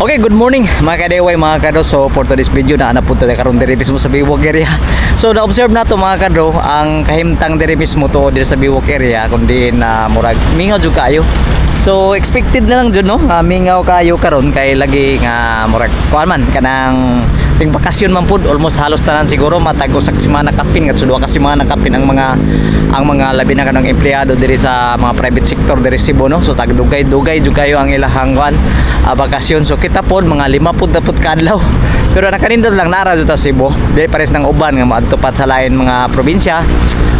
Okay, good morning, mga kadeway, mga kado. So for today's video na napunta tayo karon diri mismo sa Baywalk area. So na-observe nato, mga kado, ang kahimtang diri mismo to diri sa Baywalk area kundi na murag mingaw jud kaayo. So expected na lang jud, no, nga mingaw kayo karon kay lagi nga murag kuan man kanang ting bakasyon man pud. Almost halos tanan siguro matag usa ka semana kapin ngadto 2 ka semana kapin ang mga labi na kanang empleyado diri sa mga private sector diri Cebu, no. So tag dugay-dugay jud kayo ang ilahang kuan, bakasyon. So kita pod mga 5 pod na pod kaadlaw, pero nakanindot lang nara jud ta Cebu, dili pares ng uban nga moadto pa sa lain mga probinsya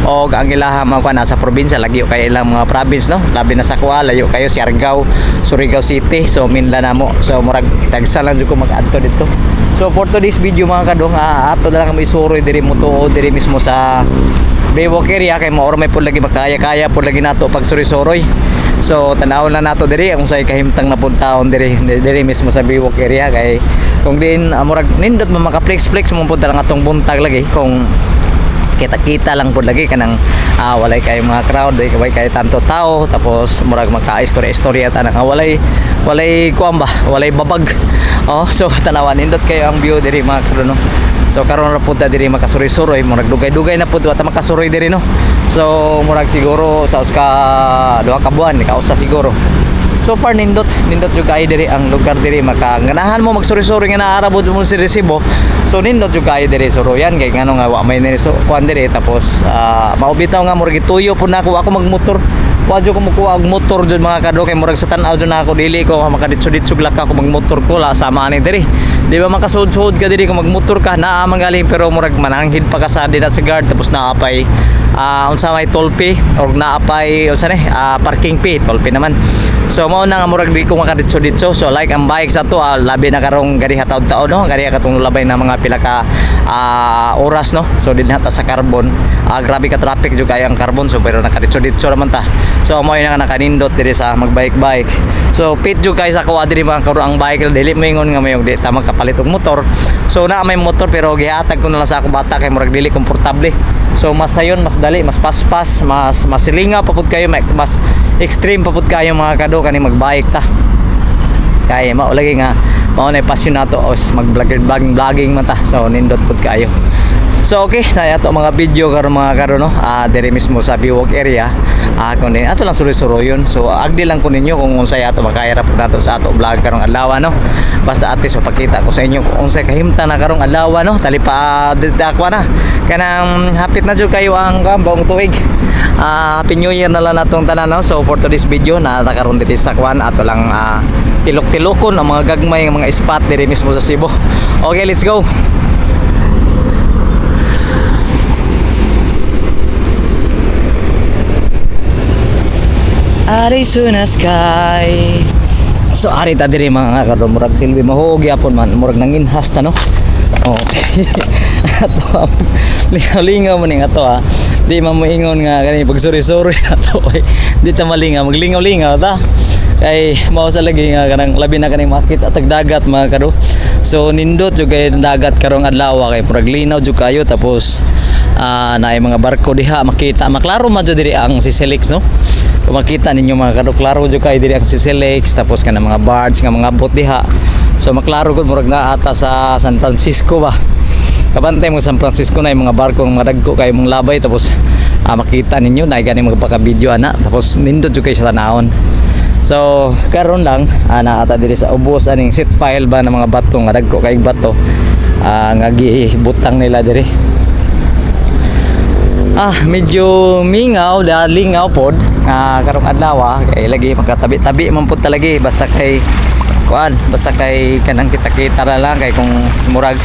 o ang ilaha mga kuan nasa probinsya, lagyo kay ilang mga province, no, labi na sa kuha, layo kayo Siargao, Surigao City. So minla na mo, so murag tagsa lang jud ko mag-adto dito. So for today's video, mga kadong, ato na lang kami isuroy diri mo tuo diri mismo sa Baywalk area kay maoro may pud lagi makaya-kaya pud lagi nato pag suroy-suroy. So tan-awon lang nato diri kung say kahimtang na puntaon diri diri mismo sa Baywalk area kay kung din murag nindot mo maka-flex-flex mo punta lang atong buntag lagi kung kita-kita lang pud lagi kanang walay kay mga crowd, di walay kay tanto tao, tapos murag maka-istorya-istorya ta nga walay walay kuan ba, walay babag. Oh, so tanawan, nindot kayo ang view diri, mga kado, no. So karon ra pud ta diri makasuroy-suroy, murag dugay-dugay na pud wa ta makasuroy diri, no. So murag siguro sa usa ka 2 ka buwan kausa siguro. So far nindot, nindot jud kayo diri ang lugar diri, maka ganahan mo magsuroy-suroy nga naara mo si resibo. So nindot jud kayo diri suroyan kay ngano nga wa may nini so kuan diri. Tapos mao bitaw nga murag gituyo pud nako ako magmotor. Wa jud ko mukuha og motor jud, mga kado, kay murag sa tan-aw jud nako dili ko makaditso-ditso laka ako magmotor ko la sama ani diri. Di ba makasuod-suod ka diri kung magmotor ka, naa man galing, pero murag mananghid pa ka sa dira sa guard, tapos naa pay unsa may toll fee or naa pay unsa ni parking fee, toll fee naman. So mao na nga murag di ko makaditso-ditso. So like ang bike sa to, labi na karong gari taod-taod, no, gari katong labay na mga pila ka oras, no. So dinha ta sa Carbon, grabe ka traffic jud kayo ang Carbon, so pero nakaditso-ditso raman ta. So mao na nga nakanindot diri sa magbike-bike. So fit jud kayo sa kuha diri, mga karon, ang bike. Dili mo ingon nga may di ta magkapalit og motor. So naa may motor pero gihatag ko na lang sa akong bata kay murag dili komportable. So mas sayon, mas dali, mas paspas, mas masilingaw pa pud kayo, mas extreme pa pud kayo, mga kado, kani magbike ta. Kay mao lagi nga mao na passion nato os mag vlog vlogging vlogging man ta. So nindot pud kayo. So okay, na ato mga video karon, mga kado, no. Diri mismo sa Baywalk area. Kun din ato lang suroy-suroyon. So agdi lang ko ninyo kung unsay ato makaya ra pud nato sa ato vlog karong adlaw, no. Basta at least mapakita ko sa inyo kung unsay kahimtang na karong adlaw, no. Talipa dakwa na. Kanang hapit na jud kayo ang kuan buong tuig. Happy New Year na lang natong tanan, no. So for today's video na karon diri sa kuan, ato lang tilok-tilokon ang mga gagmay nga mga spot diri mismo sa Cebu. Okay, let's go. Arizona sky. So ari ta diri, mga kado, murag silbi mahuog yapon man, murag nanginhas ta, no. Okay. Ato lingaw-lingaw man ning ato ha. Di man mo ingon nga kani pag suri-suri ato ay di ta malingaw, maglingaw-lingaw ta. Kay mao sa lagi nga kanang labi na kaning makita tag dagat, mga kado. So nindot jud kay dagat karong adlaw kay murag linaw jud kayo, tapos naay mga barko diha makita, maklaro man jud diri ang Sisilix, no. Kung makita ninyo, mga kado, klaro jud kay diri ang Sisilix, tapos kanang mga barge nga mga boat diha. So maklaro gud, murag naa ata sa San Francisco ba. Kabantay mo San Francisco na yung mga barko nga mga dagko kayo mong labay, tapos makita ninyo na gani mga paka-video ana, tapos nindot jud kay sa tanawon. So karon lang naa ta diri sa ubos aning set file ba ng mga bato nga dagko kay bato nga gibutang nila diri. Medyo mingaw, dalingaw pod karong adlaw kay lagi magkatabi-tabi man pod talaga eh. Basta kay kuan, basta kay kanang kita-kita ra lang kay kung murag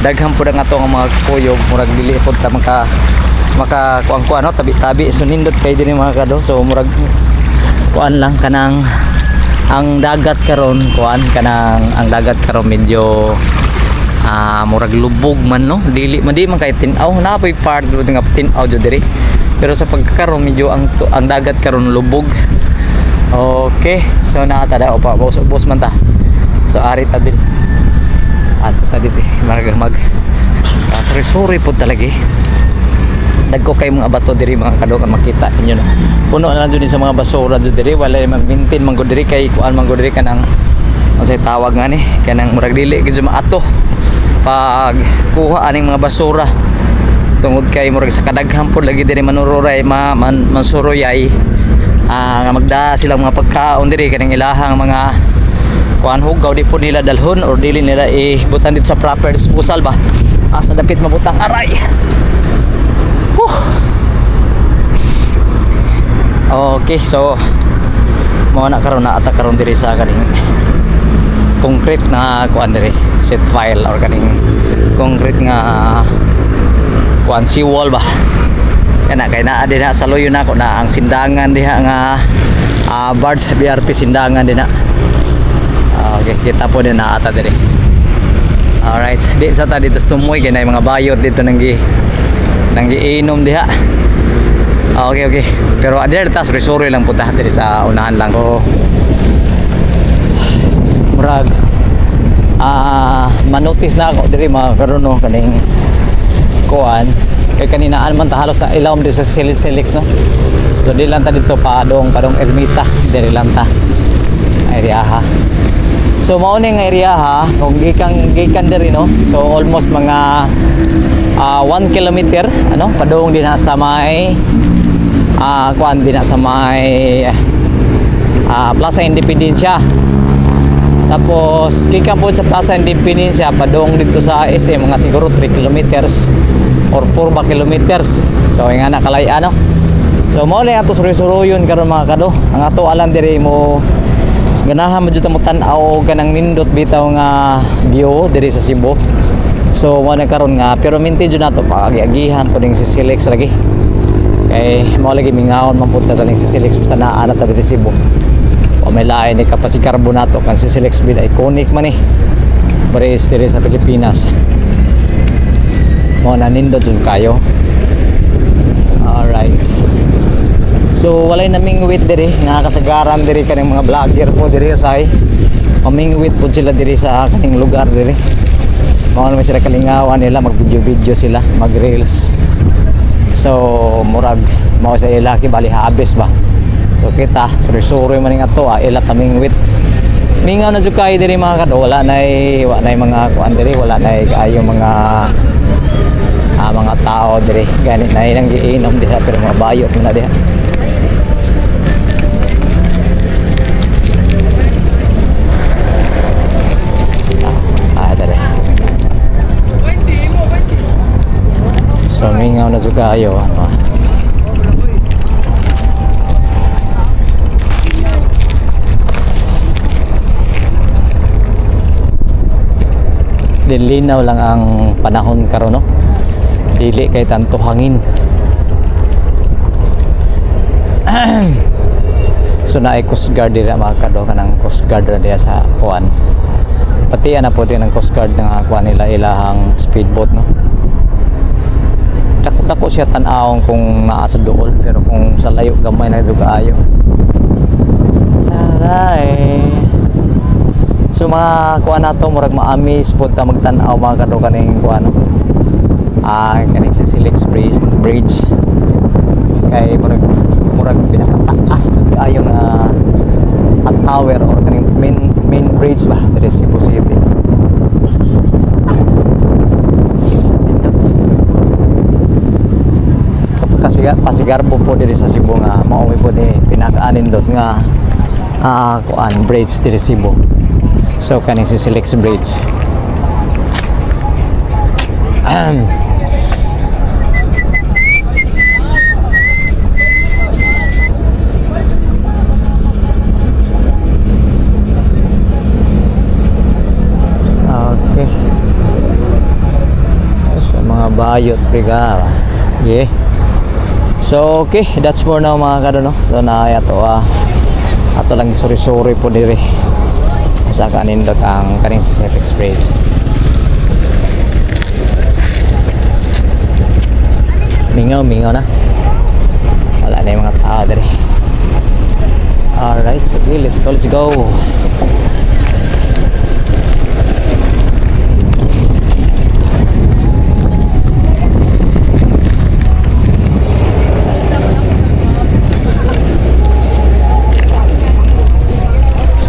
daghan pod ang ato nga mga kuyog, murag dili pod ta maka maka kuan kuan, no, tabi-tabi. So nindot kay dinhi, mga kado. So murag kuan lang kanang ang dagat karon, kuan kanang ang dagat karon medyo murag lubog man, no. Dili man di man kay tin-aw, naa poy part jud nga tin-aw jud diri, pero sa pagkakaron medyo ang dagat karon lubog. Okay, so naa ta da pa ubos ubos man ta. So ari ta din at ta dito mag mag sorry sorry po talaga eh. Dagko kay mga bato diri, mga kado, kan makita ninyo, no. Puno na lang jud ni sa mga basura jud diri, wala mag-maintain man gud diri kay kuan man gud diri kanang Unsay tawag nga ni, kanang murag dili gid maato pag kuha aning mga basura tungod kay murag sa kadaghan pod lagi diri manururay ma, man, mansuruyay, nga magda silang mga pagkaon diri, kaning ilahang mga kuan, hugaw, di po nila dalhon or dili nila ibutan dito sa proper disposal ba, asa dapit mabutang. Aray. Whew. Okay, so mao na karon na ata karon diri sa kaning concrete na kuan diri, set file or kaning concrete nga kuan, seawall ba kana, kay naa dinha sa luyo nako na ang Sindangan diha nga barge, BRP Sindangan dinha. Okay, kita po din na ata diri. Alright, di sa ta dito sa tumoy kay naay mga bayot dito nang giinom diha. Okay. Pero adiri ta, suri-suri lang punta diri sa unahan lang. So, murag manotice na ako diri mga karon, no, kaning kuan kay kaninaan man ta halos na ilawom diri sa Silix, no. So di lang ta dito padong padong Ermita, diri lang ta area ha. So mao ni nga area ha, kung gikan gikan diri, no. So almost mga 1 kilometer ano padung din na sa may kuan din na sa may Plaza Independencia. Tapos gikan po sa Plaza Independencia padung dito sa SM, mga siguro 3 kilometers or 4 ba kilometers. So nga na kalay ano. So mao lang ato suri-suruyon karon, mga kado. Ang ato alang diri mo ganahan mo jud mo tan-aw og kanang nindot bitaw nga view diri sa Cebu. So mo na karon nga pero minti jud nato paagi-agihan po ning si Silix lagi. Kay mao lagi mingawon man pud ta ning si Silix basta naa na ta diri Cebu. O may lain ni kapasikarbo nato kan si Silix bin iconic man eh. Bridge diri sa Pilipinas. Mao na, nindot jud kayo. Alright. So walay namingwit diri, nakakasagaran diri kaning mga vlogger po diri usay. Mamingwit po sila diri sa kaning lugar diri. Mao naman sila kalingawan nila, mag-video-video sila, mag-reels. So murag mao sa ilaki bali habis ba. So kita suri-suri man ning ato ila kamingwit. Mingaw na jud kayo diri, mga kado, wala nay mga kuan diri, wala nay kaayo mga mga tao diri. Gani na ilang giinom dira pero mga bayot man na diha. Dali. So mingaw na jud kayo ano. Dilinaw lang ang panahon karon, no. Dili kay tanto hangin. So naay Coast Guard dira, mga kado, kanang Coast Guard ra diha sa kuan. Pati ana po din ang Coast Guard nga kuan nila, ilahang speedboat, no. Dako dako siya tan-awon kung naa sa duol, pero kung sa layo gamay na jud kaayo. Aray. So mga kuan nato, murag ma-amaze pod ta magtan-aw, mga kado, kaning kuan, no? Kaning si Silix Bridge. Kay murag murag pinakataas jud kaayo nga at tower or kaning main main bridge ba diri sa Cebu City. Nindot. Kapag kasi pasigarbo po diri sa Cebu nga mao po ni pinakaanindot nga kuan bridge diri sa Cebu. So kaning si Silix Bridge. Ahem. Okay. Sa mga bayot priga. Yeah. So okay, that's for now, mga kado, no. So naaya to ato lang suri-suri po diri sa kanindot ang kaning si Cepex Bridge. Mingaw, mingaw na. Wala na yung mga tao diri. Alright, sige, let's go, let's go.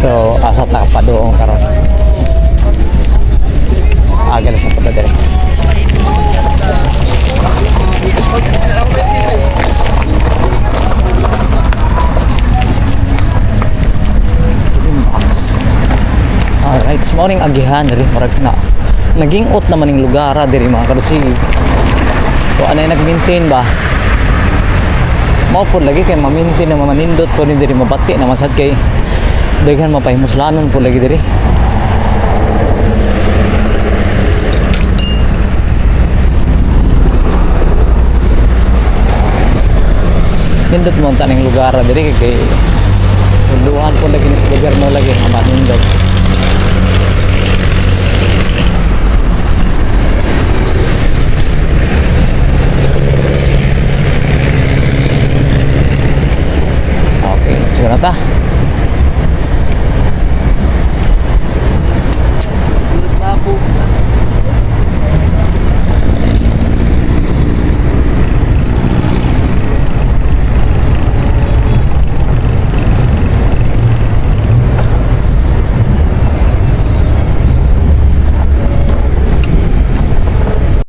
So, asa ta pa doon. Karon aga na sa punta diri. Box. Alright, so morning agihan diri, murag na naging ot naman ning lugar diri, mga kadusig. So anay nag-maintain ba? Mao po lagi kay ma-maintain na mamanindot po ni diri, mabati naman sad kay daghan mapahimuslanon po lagi diri. Nindot mo ang taning lugar diri kay tunduhan po lagi ni sa gobyerno lagi nga manindot.